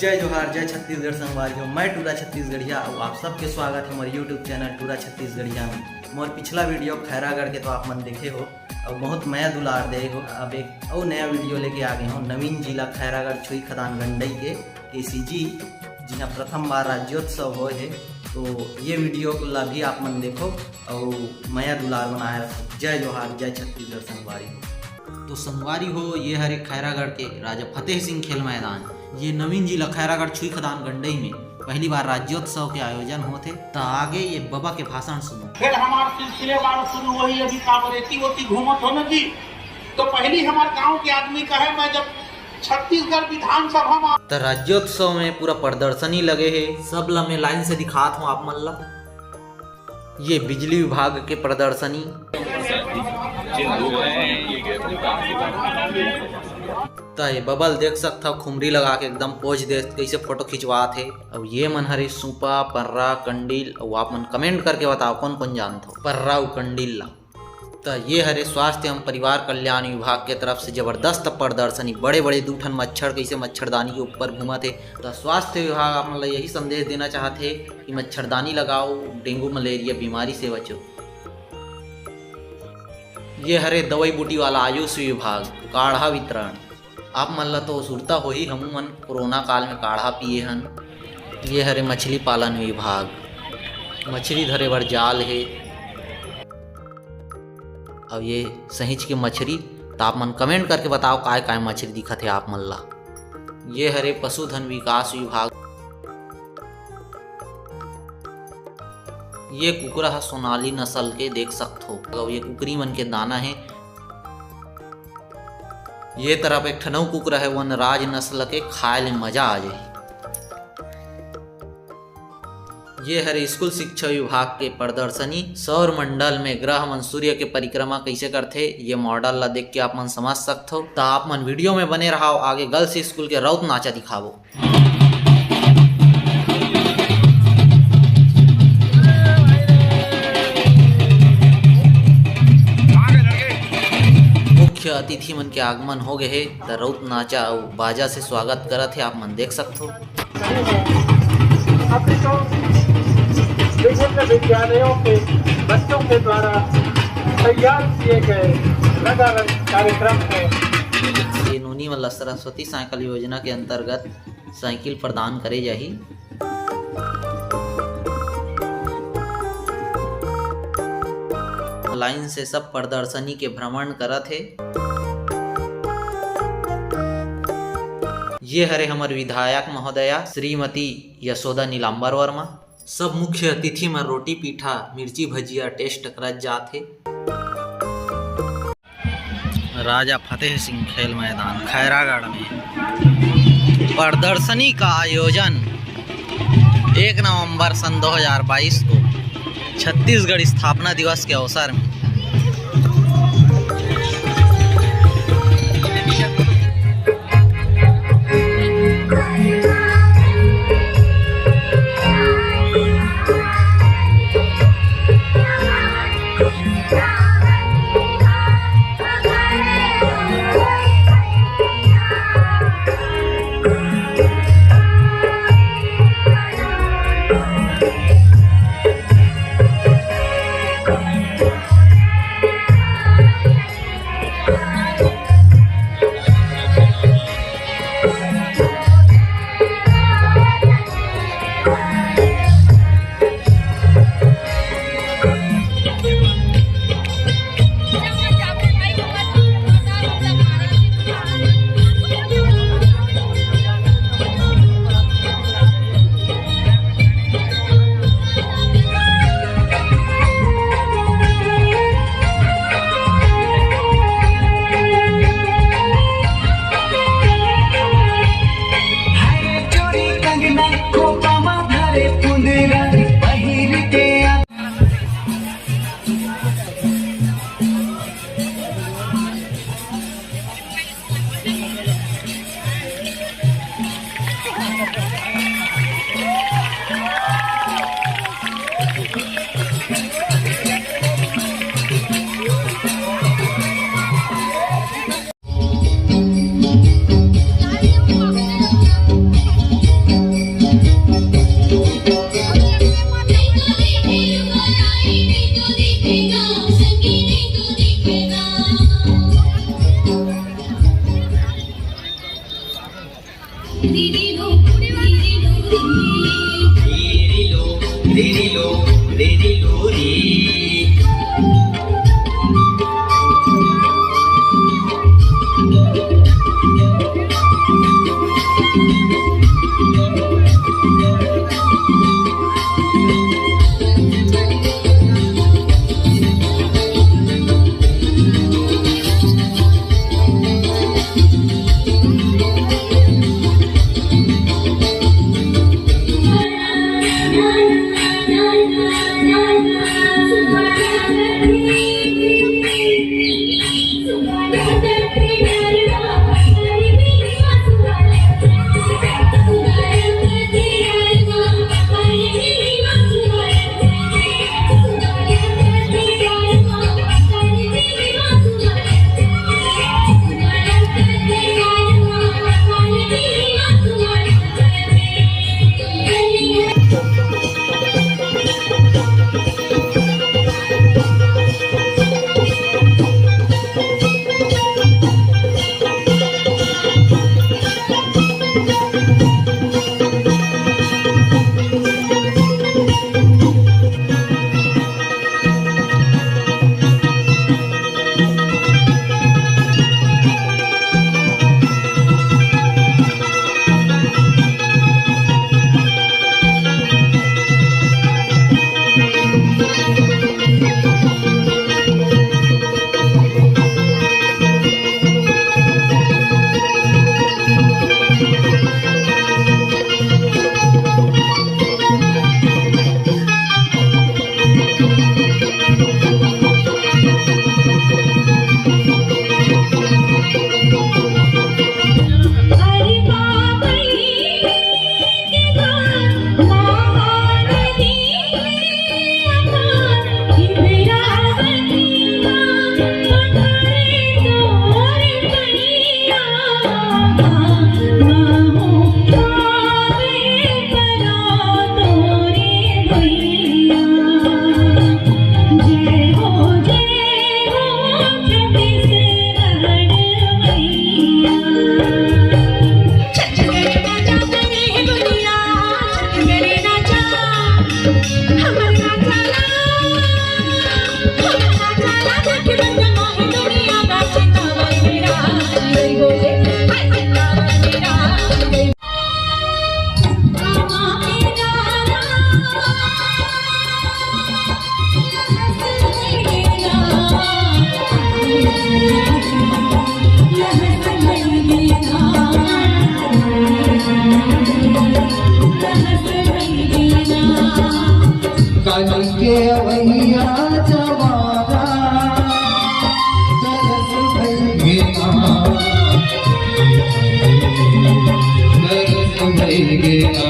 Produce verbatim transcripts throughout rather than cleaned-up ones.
जय जोहार, जय छत्तीसगढ़ संगवारी हो। मैं टूरा छत्तीसगढ़िया अउ आप सबके स्वागत है मोर YouTube चैनल टूरा छत्तीसगढ़िया में। मोर पिछला वीडियो खैरागढ़ के तो आप मन देखे हो अउ बहुत मया दुलार दे हो। अब एक अउ नया वीडियो लेके आ गए हो नवीन जिला खैरागढ़ छुई खदान गंडई के, केसीजी, जिहाँ प्रथम बार राज्योत्सव होए हे। तो ये वीडियो ला भी आप मन देखो अउ मया दुलार बनाए रखो। जय जोहार, जय छत्तीसगढ़ संगवारी हो। तो संगवारी हो, ये हरे खैरागढ़ के राजा फतेह सिंह खेल मैदान। ये नवीन जिला खैरागढ़ छुई खदान गंडई में पहली बार राज्योत्सव के आयोजन होत हे। त आगे ये बबा के भाषण सुनो। फिर हमार सिलसिलेवार शुरू होही। अभी काबर एती ओती घूमत हो न जी, तो पहली हमार गांव के आदमी कहे, मैं जब छत्तीसगढ़ विधानसभा में त राज्योत्सव में पूरा प्रदर्शनी लगे हे। सब ला मैं लाइन से दिखात हूँ आप मन ला। ये बिजली विभाग के प्रदर्शनी। त ये बबा ल देख सकथव, खुमरी लगा के एकदम पोज देत, कैसे फोटो खिंचवात हे। अउ ये मन हरे सूपा, पर्रा, कंडील। अउ आप मन comment करके बताओ, कौन कौन जानथव पर्रा अउ कंडील ला। त ये हरे स्वास्थ्य एवं परिवार कल्याण विभाग के तरफ से जबरदस्त प्रदर्शनी, बड़े बड़े दू ठन मच्छर कैसे मच्छरदानी के ऊपर घूमत हे। त स्वास्थ्य विभाग आप मन ला यही संदेश देना चाहत हे कि मच्छरदानी लगाओ, डेंगू मलेरिया बीमारी से बचो। ये हरे दवाई बूटी वाला आयुष विभाग, काढ़ा वितरण। आप मन ला तो सुरता होही, हमू मन कोरोना काल में काढ़ा पिए हन। ये हरे मछली पालन विभाग, मछली धरे बर जाल हे। अब ये सहिंच के मछरी, त आप मन comment करके बताओ, काय काय मछरी दिखत हे आप मन ला। ये हरे पशुधन विकास विभाग। ये कुकरा ह सोनाली नस्ल के, देख सकथो। अउ ये कुकरी मन के दाना हे। ये तरफ एक ठन अउ कुकरा हे वनराज नस्ल के, खाए ले मजा आ जाही। ये हरे स्कूल शिक्षा विभाग के प्रदर्शनी। सौर मंडल में ग्रह मन सूर्य के परिक्रमा कैसे करथे, ये model ला देख के आप मन समझ सकथो। त आप मन वीडियो में बने रहो, आगे गर्ल्स स्कूल के रौत नाचा दिखाबो। मुख्य अतिथि मन के आगमन हो गए हे, त रौत नाचा अउ बाजा से स्वागत करत हे, आप मन देख सकथो। अभी तो विभिन्न विद्यालयों के बच्चों के द्वारा तैयार किए गए रंगारंग कार्यक्रम में ये नोनी मन ला सरस्वती साइकिल योजना के अंतर्गत साइकिल प्रदान करे जाही। लाइन से सब प्रदर्शनी के भ्रमण करत हे। ये हरे हमर विधायक महोदया श्रीमती यशोदा नीलांबर वर्मा। सब मुख्य अतिथि मन रोटी पीठा, मिर्ची भजिया test करत जात हे। राजा फतेह सिंह खेल मैदान खैरागढ़ में प्रदर्शनी का आयोजन एक नवंबर सन दो हज़ार बाईस को छत्तीसगढ़ स्थापना दिवस के अवसर में। रे रे लो रे। काल के अवैया जमाना, तरस भइगे ना, तरस भइगे ना,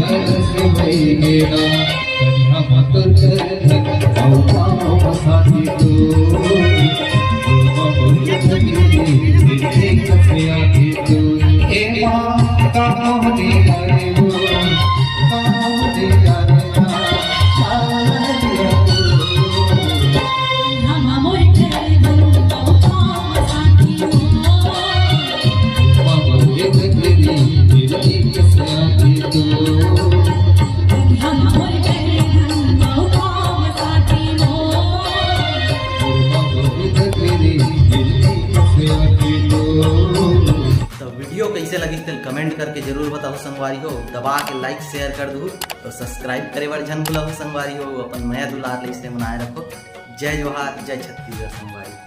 तरस भइगे ना। हम तोर चरण अउ पाँव पसारी तो, हे माँ, का मोहनी लागे हो, का मोहनी लागे ना, का मोहनी लागे हो। तो वीडियो कैसे लगिस तेला comment करके जरूर बताहू संगवारी हो। दबा के like share कर दू, तो subscribe करे बर झन भूलहू संगवारी हो। अपन मया दुलार ले इसे बनाए रखो। जय जोहार, जय छत्तीसगढ़ संगवारी।